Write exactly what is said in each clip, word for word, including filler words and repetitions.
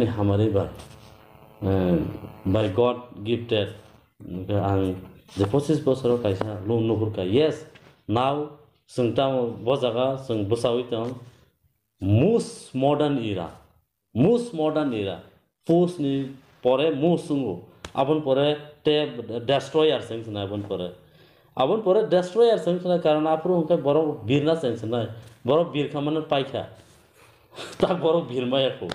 hamari bai, eh, by God gifted. Hwnkhe ang je pochis bosoro kaisa loan nuhurkha. Yes, now chwng tamo bo jaga chwng bwchaui tong. Most modern era, most modern era. Post ni pore most wngo. Aboni pore te destroyer chwng sinai aboni pore. Aboni pore destroyer chwng sinai, karon aphuru hwnkhe borok birna chwng sinai. Borok birkha mano paikha. Tak borok birmaya kho.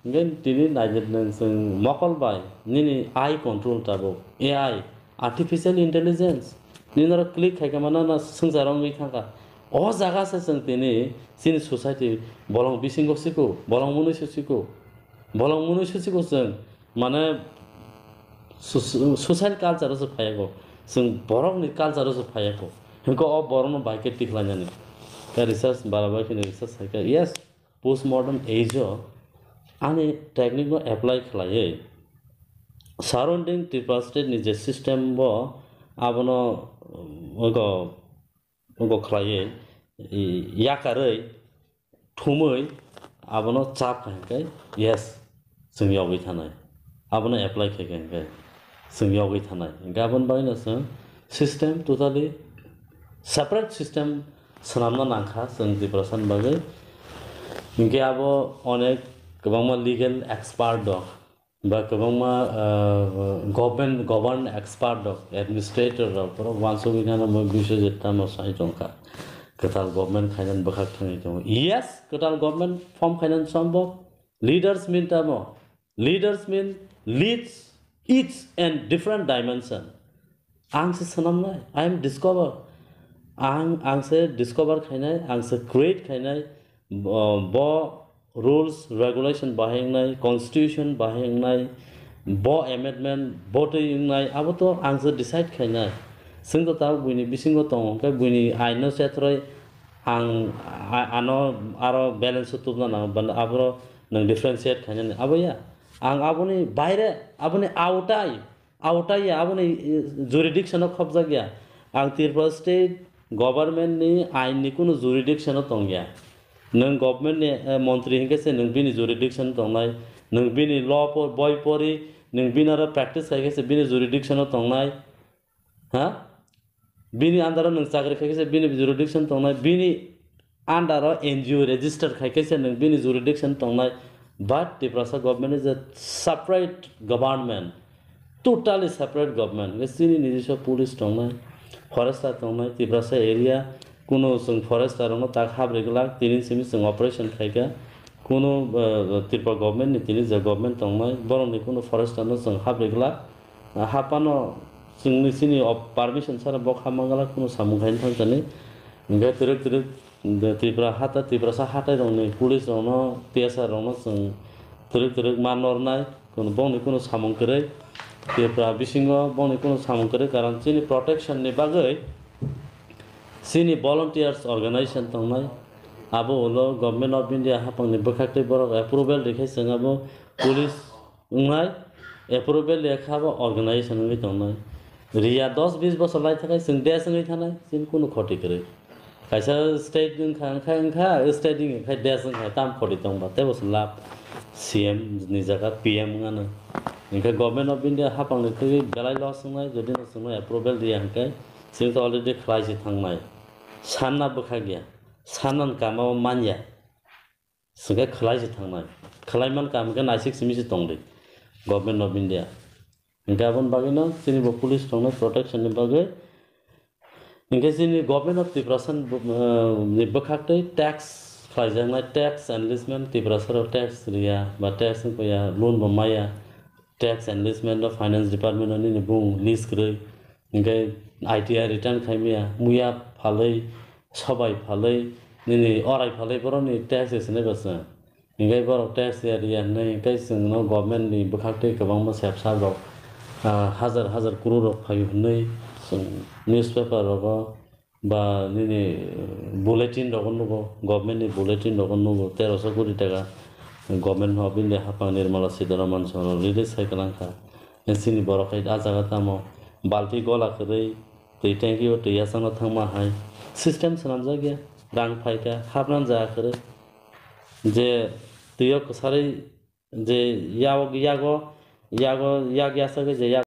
Hwnkhe tini naijak nang chwng mokol bai nini eye control tabuk, A I, artificial intelligence. Nini oro click khaikha mano no swngchar wngwi thangkha. O jaga se chwng tini chini society bolong bisingo siko, bolong mwnwi se siko. Bolong mwnwi se siko chwng, mane, soc-, social culture o se phaiyago. Chwng borokni culture o se phaiyago. Hwnkhe o borokno bai khe tikhlainani. Khe research bara bai kheno research khaikha. Yes, postmodern age o ani technique no apply khlaiwi surrounding Tripura state ni je system bo abono, um, ogo, ogo khlaiwi, i, yakarwi thumwi abono chap kha hwnkhe, yes, chwng yogwi thanai. Abono apply khaikha hwnkhe chwng yogwi thanai. Hwnkhe aboni bagwino chwng system totally separate system swnamna nangkha chwng Tiprasani bagwi. Hinkhe abo onek kwbangma legal expert rok ba kwbangma, ah, government, govern expert rok, administrator rok, borok uansugwi nana mo biswajit tamo sai tongkha. Kwtal government khainani bwkhak thangwi tongo. Yes, kwtal government form khainani sombo. Leaders mean tamo. Leaders mean leads each and different dimension. Ang se swnamnai, I am discover. Ang, ang se discover khainai, ang se create khainai, bo, bo rules, regulation bahai wngnai, constitution bahai wngnai, bo amendment, bo twi wngnai, abo to ang se decide khainai. Chwng to tabuk buini bisingo tongo, hwnkhe buini aino chethroi ang a-, ano aro balance o tubna nango, ban aboro nwng differentiate khainani, abo ya. Ang aboni baire, aboni autai, autai ya, aboni, eh, jurisdiction o khopjak ya. Ang Tripura state government ni ain ni kunu jurisdiction o tong ya. Nwng government ni, eh, montri hinkhe se nwng bini jurisdiction tongnai, nwng bini law po-, boi pori, nwng bini aro practice khai khe se bini jurisdiction o tongnai. Ha? Bini under o nwng chakri khai khe se bini jurisdiction tongnai, bini under o N G O register khai khe se nwng bini jurisdiction tongnai. But Tiprasa government is a separate government, totally separate government. Hwnkhe chini nijiswa police tongnai, forester tongnai, Tiprasa area, kuno chwng forester rokno tak habri glak, tini simi chwng operation khaikha, kuno, eh, Tripura government ni tini je government tongnai, borokni kuno forester no chwng habri glak. Ah, hapano chwngni chini op-, permission sara bok hapma glak kuno samung khaina thangkani. Hwnkhe twrwk twrwk de Tripura hata, Tiprasa hatai rokni police rokno, T S R rokno chwng twrwk twrwk ma nornai, kuno bokni kuno samung kwrwi. Tripura bisingo bokni kuno samung kwrwi, karon chini protection ni bagwi chini volunteers organization tongnai. Abo ulo Government of India haphangni bwkhaktwi borok approval rikhe chwng abo police wngnai, approval ya kha bo organization wngwi tongnai. Riya dos bis bosor lai thakai chwng desh wngwi thanai, chini kunu khoti kwrwi. Kaisa state wngkha, wngkha, wngkha, state wngkha, desh wngkha, tam khoti tongba, tei bo se lab C M ni jaga P M wngano. Hinkhe Government of India haphangni thwi belai loss wngnai, jodi no chwngno approval riya hinkhe, chwng to already khlai se thangnai. Sanna bwkha gya, sanna kama o manya. Swngkhe khlai se thangnai. Khlai man kam khe naisik simi se tongdi Government of India. Hinkhe aboni bagwino chini bo police tongnai protection ni bagwi. Hinkhe chini Government of Tiprasa ni bo-, eh, ni bwkhaktwi tax khlaijaknai, tax enlistment, Tiprasa rok tax riya ba tax wngkha ya, loan bo maya, tax enlistment o finance department o nini bung list kwrwi. Hinkhe I T R return khaimaya, muya phalwi, sobai phalwi, nini orai phalwi borokni tax se sinai ba chwng. Hinkhe borok tax ya riya hinwi hinkhe chwngno government ni bwkhaktwi kwbangma sep sap rok, ah, hazar hazar crore rok phaio hinwi chwng newspaper rogo ba nini bulletin rogo nugo, government ni bulletin rogo nugo, teroso koti taka Government of India haphang Nirmala Sitharaman song release khai kwlangkha. Chini borok hai ah jaga tamo balti gola kwrwi twi tanki o twi yachangna thangma hai system swnamjak ya, rang phaikha, hapna jaga kwrwi je twi o kwsarwi je yag, yago, yago, yak yasagwi je